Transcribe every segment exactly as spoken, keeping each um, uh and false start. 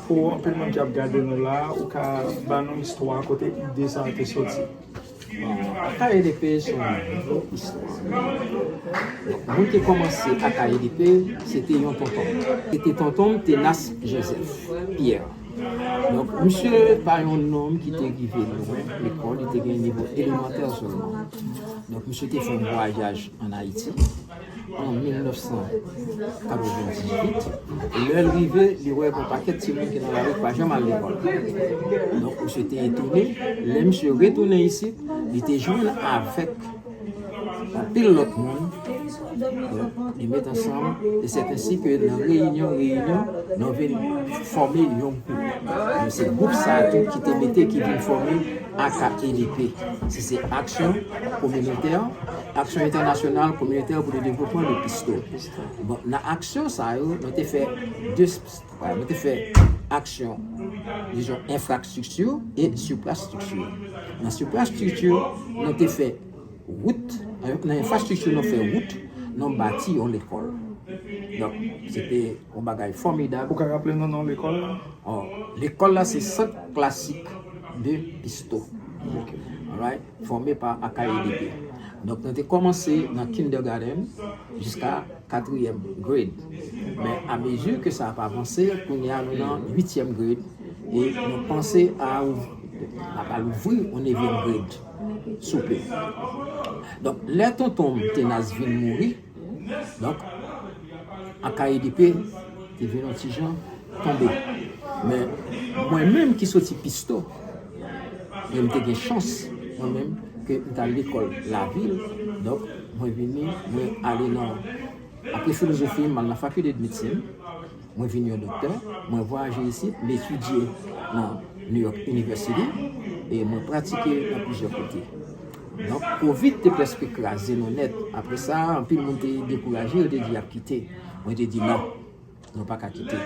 Pou anpil moun ki ap gade nou la, ou ka ba nou istwa kote ide sa a te soti? Bon, Akay E D P se yon gwo istwa. Donk, moun ki kòmanse Akay E D P, se te yon tonton. Se te tonton Tenas Joseph Pierre. Donk, misye pa yon nonm ki te rive lwen lekòl, li te gen nivo elemantè sèlman. Donk, misye te fè yon vwayaj ann Ayiti an mil nèf san katrevendizwit. Lè l rive, li wè gen yon pakèt timoun ki nan lari ki pa janm al lekòl. Donk, misye te etone. Lè misye retounen isit, li te jwenn avèk anpil lòt moun. Donk, li met ansanm, e se ensi ke nan reyinyon, reyinyon, nou vin fòme yon gwoup. Men se gwoup sa a tou ki te mete, ki vin fòme A K E D P. Se, se Aksyon Kominotè, Aksyon Entènasyonal Kominotè pou le Devlopman de Pisto. Bon, nan aksyon sa yo, nou te fè de, nou te fè aksyon, dizon, enfrastrikti e siprastrikti. Nan siprastrikti, nou te fè wout, nan enfrastrikti, nou fè wout, nou bati yon lekòl. Donk, se te yon bagay fòmidab. Ou ka raple nou non lekòl la? Oh, lekòl la, se Sant Klasik de Pisto. Ok. Alright? Fòme pa A K E D P. Donk, nou te kòmanse nan kindergarten jiska katriyèm grade. Men, amezi ke sa ap avanse, kounye a, nou nan uityèm grade. E nou panse a ouv-, ap al ouvri yon nevyèm grade sou pe. Donk, lè tonton m Tenas vin mouri, donk, A K E D P te vin yon ti jan tonbe. Men, mwen menm ki soti Pisto, e m te gen chans, mwen menm, ke m t al lekòl lavil. Donk, mwen vini, mwen ale nan, apre filozofi, m al nan fakilte de medsin. Mwen vin yon doktè, mwen vwayaje isit, m etidye nan New York University, e mwen pratike nan plizyè kote. Donk, kovid te prèske kraze nou nèt. Apre sa, anpil moun te dekouraje, yo te di y ap kite. Mwen te di non, nou pa ka kite.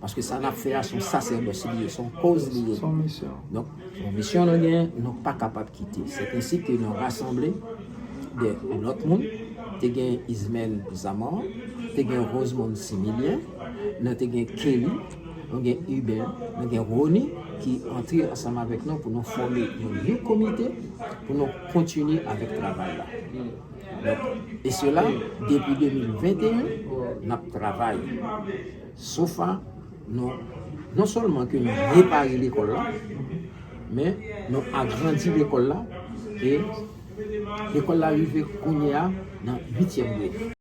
Paske sa n ap fè a, se yon sasèdòs li ye, se yon kòz li ye. Se yon misyon. Donk, se yon misyon nou gen, nou pa kapab kite. Se ensi ke nou rasanble de lòt moun. Te gen Ismaël Zamor, te gen Rosemond Similien, nou te gen Kelly, nou gen Hubert, nou gen Rony ki antre ansanm avèk nou pou nou fòme yon, yon komite pou nou kontinye avèk travay la. Donk, e sela, depi de mil venteyen, n ap travay. So far, nou, non sèlman ke nou repare lekòl la, men nou agrandi lekòl la, e lekòl la rive kounye a nan uityèm grade.